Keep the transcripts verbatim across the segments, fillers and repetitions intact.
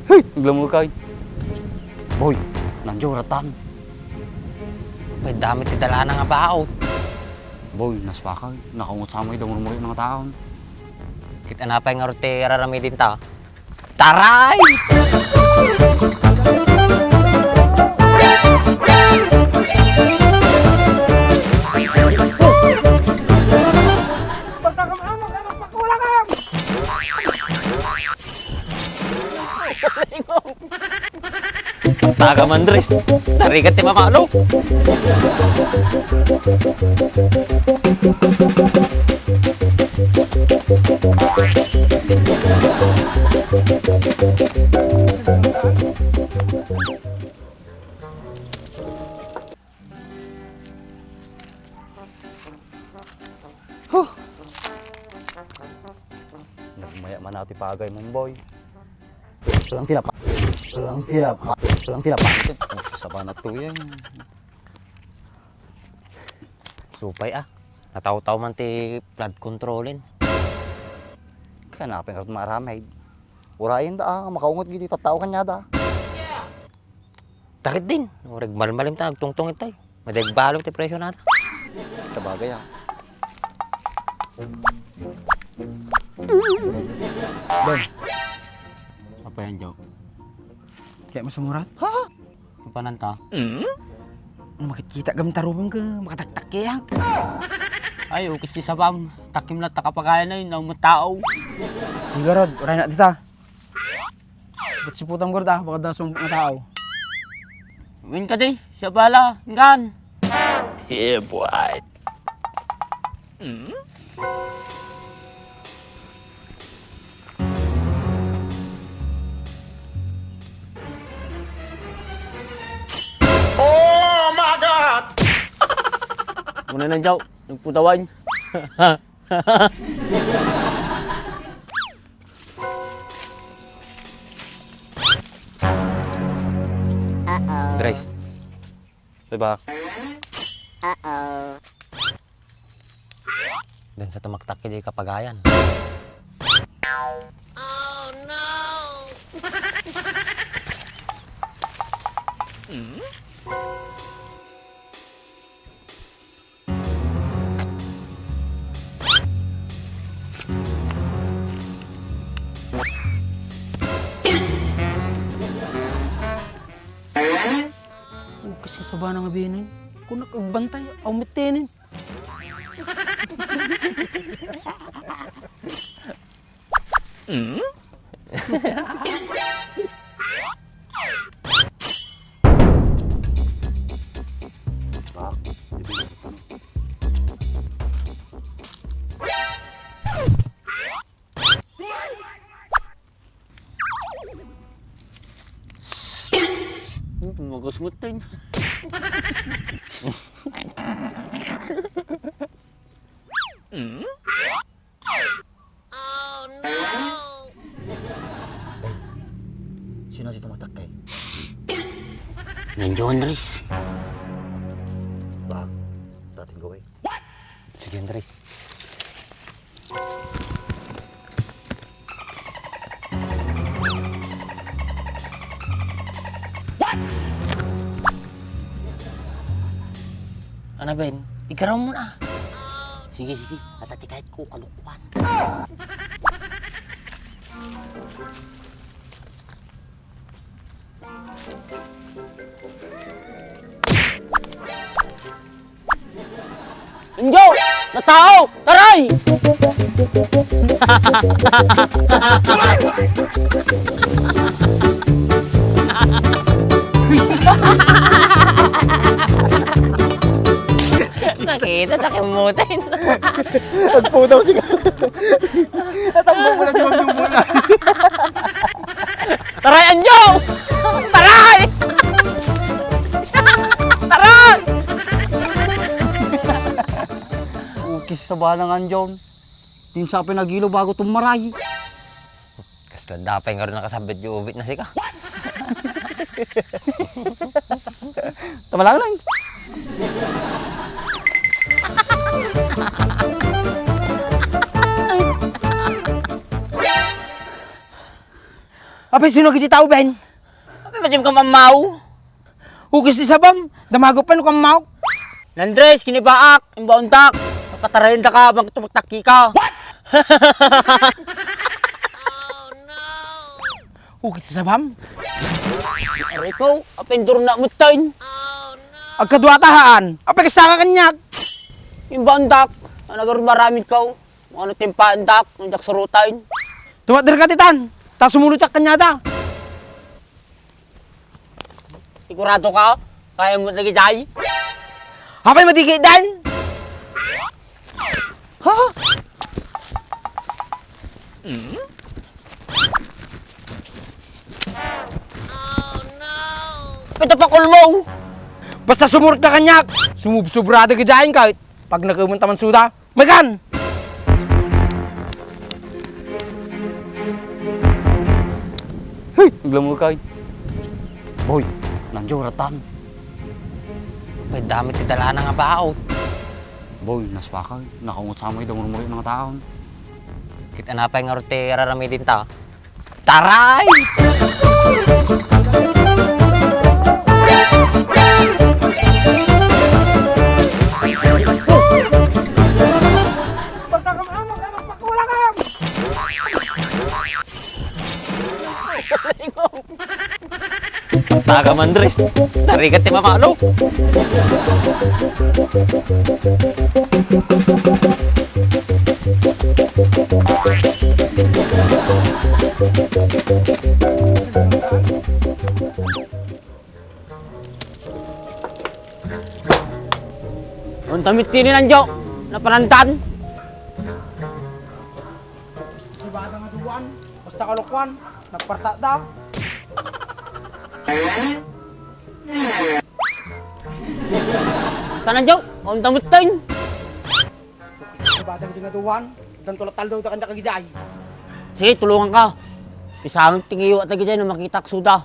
Hey! Naglamurkay. Boy, nandiyo, ratan. Pwede dami ti dalana nga baot. Boy, naspakay. Nakaungot sa may damurmuri nga taon. Kita na pay nga ti araramidin ta. Taray! Pagkakamamang ka, magpakulakam! Taga Mandres, narigat ti mamano. Huh! Nagmaya man ako ti pagay, Mumboy. Walang tilapa. Walang tilapa. Walang tilapa. Sabana to yan. Supay, ah. Natawtaw man ti flood controlin. Kaya napin ka maaramid. Urayen da, ah, makaungot giti tattao kanyada. Takit din. Ureg malmalim ta agtungtong itoy. Madeg balo ti presyo nata. Sabagay, ah. Ben. Apa yan, Joe? Kaya mo sumurat? Ha? Kapanan ta? Ano, makikita gam tarubang ka, makataktak kaya? Ay, ukis ti sabam. Takim na takapakayan ay, naumot tao. Sige, Rod, uray na dita. Siput-siputan ko rita, baka daso nga tao. Win ka di, siya bala, ingkan. Yeah, boy. Oh my God! Muna na, Joe. Nagputawan. Uh-oh. Dres. Diba? Uh-oh. Dan sa tumaktak di kapagayan. Oh no! Kasi sabana nga binin. Kung nakagbantay, aw mitinin. Mm? Magasmut din. Mm? Oh, no! Bay, sino si tumatak kay? Nandiyo, Andres. Ba, dating gawin. Sige, Andres. Ana, Ben, igaraw mo na. Sige, sige. Natatikayat ko, kalukuan. Injo! Natao! Taray! Nakita, nakimutay na. Nagputaw si At ang bumulag yung bumulag. Taray, Anjong! Taray! Taray! Ukis sa balang Anjong. Tinsa pinagilo bago tumaray. Kasla dapay nga rin nakasabit yung ubit na sika. Tama lang lang. Apay, sino giti tao, Ben? Apay, madim ka mammaw? Ukis ti sabam, damago pa no kammaw. Nandres, kinibaak, imbaontak. Napatarayan da ka, bang tumagtakki ka. Ukis ti sabam. Aray ko, apay, durna mo tayo. Agkaduatahaan, apay, kasaka kanyak. Imbaontak, anagar maramid ka. Ano timpaandak, diak surutan. Tumakder ka, titan. Ta sumulot yak kanyada. Sigurado ka? Kaya mo lagi jay? Apay, madigi dan? Ha? Pito pa kulmo. Basta sumurot ka kanyak. Sumubsubrada ka dyan kahit pag nakamunta man suda. Megan! Hey, naglamur ka, eh. Boy, nandiyo, ratan. Pwede dami ti dalana nga baot. Boy, naswakay. Nakaungot sa amoy damurmuri nga taon. Kita na pa nga ti araramidin ta. Taray! Taga Mandres, tarigat ti mamalo. Unta met ti nanjo, napalantan. Sibada nga duwan, basta kalukuan, nagparta da. Tanan, Jo, unta met tayo. Sibada nga duwan, dan tulat taldo da kanda kagiday. Sige, tulungan ka. Pisangag tingiyo at kagiday na makitak suda.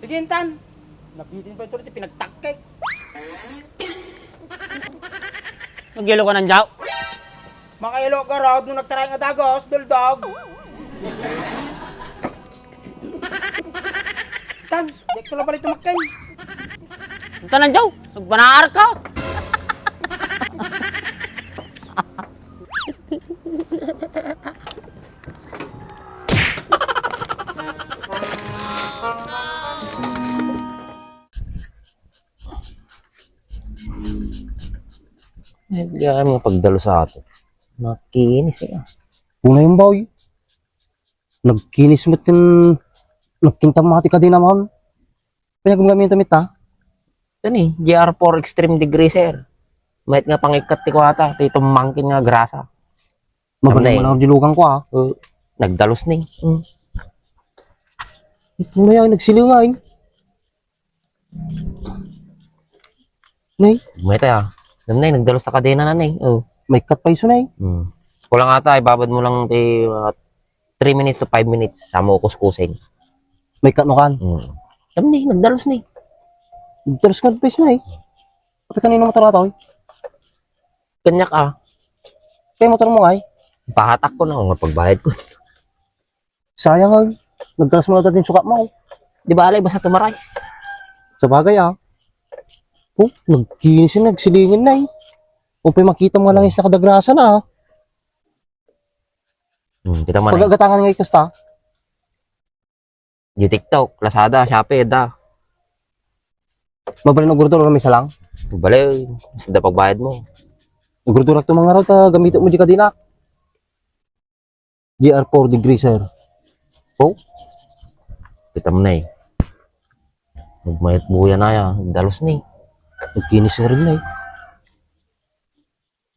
Sige, intan. Nabitin pa ito ti pinagtakkek. Nagyelo ka nan, Jaw? Makailo ka rod no nagtaray nga dagos, duldog. Tan, di ka labali tumakken. Ito nan, Jaw? Nagbanaar ka? Eh, di kami nga pagdalo sa ato. Makinis eh. Una yung boy. Nagkinis mo tin, nagkinta mo ti kadena mo. Kaya gumgamit damit, ha? Ito ni, G R four Extreme Degreaser. Mayat nga pangikat ti kuwata, ti tumangkin nga grasa. Mabalik mo lang ang dilugan ko, ha? Uh, nagdalos ni. Mm. Ito na yan, nagsilingan. Nay? Mayat, ah. Nay, nagdalos ta kadena na, nay. Oh. May cut pa iso, nay. Hmm. Kulang ata, ibabad mo lang ti mga three minutes to five minutes. Sa mo kuskusin. May cut no kan? Hmm. Alam ni, nagdalos ni. Nagdalos ka pa iso, nay. Pati kanino motor ato, eh? Kanyak, ah. Kaya motor mo, ay? Pahatak ko na kung pagbayad ko. Sayang, ah. Nagkalas mo na din sukat mo, eh. Di ba, alay, basta tumaray. Sa bagay, ah. Oh, nagkinis yun, nagsilingin na, eh. Kung pa'y makita mo nga lang yung nakadagrasa na, ah. Hmm, kita mo na, eh. Pagagatangan nga ikasta. Di TikTok, Lazada, Shopee, da. Mabalin ugurdur, may salang? Bale, basta da pagbayad mo. Ugurdur ak tumang araw, ta gamit mo di kadina. G R four Degreaser. Oh? Kita mo na eh. Magmayat buya na ya. Dalos ni. Nagkinis na rin na eh.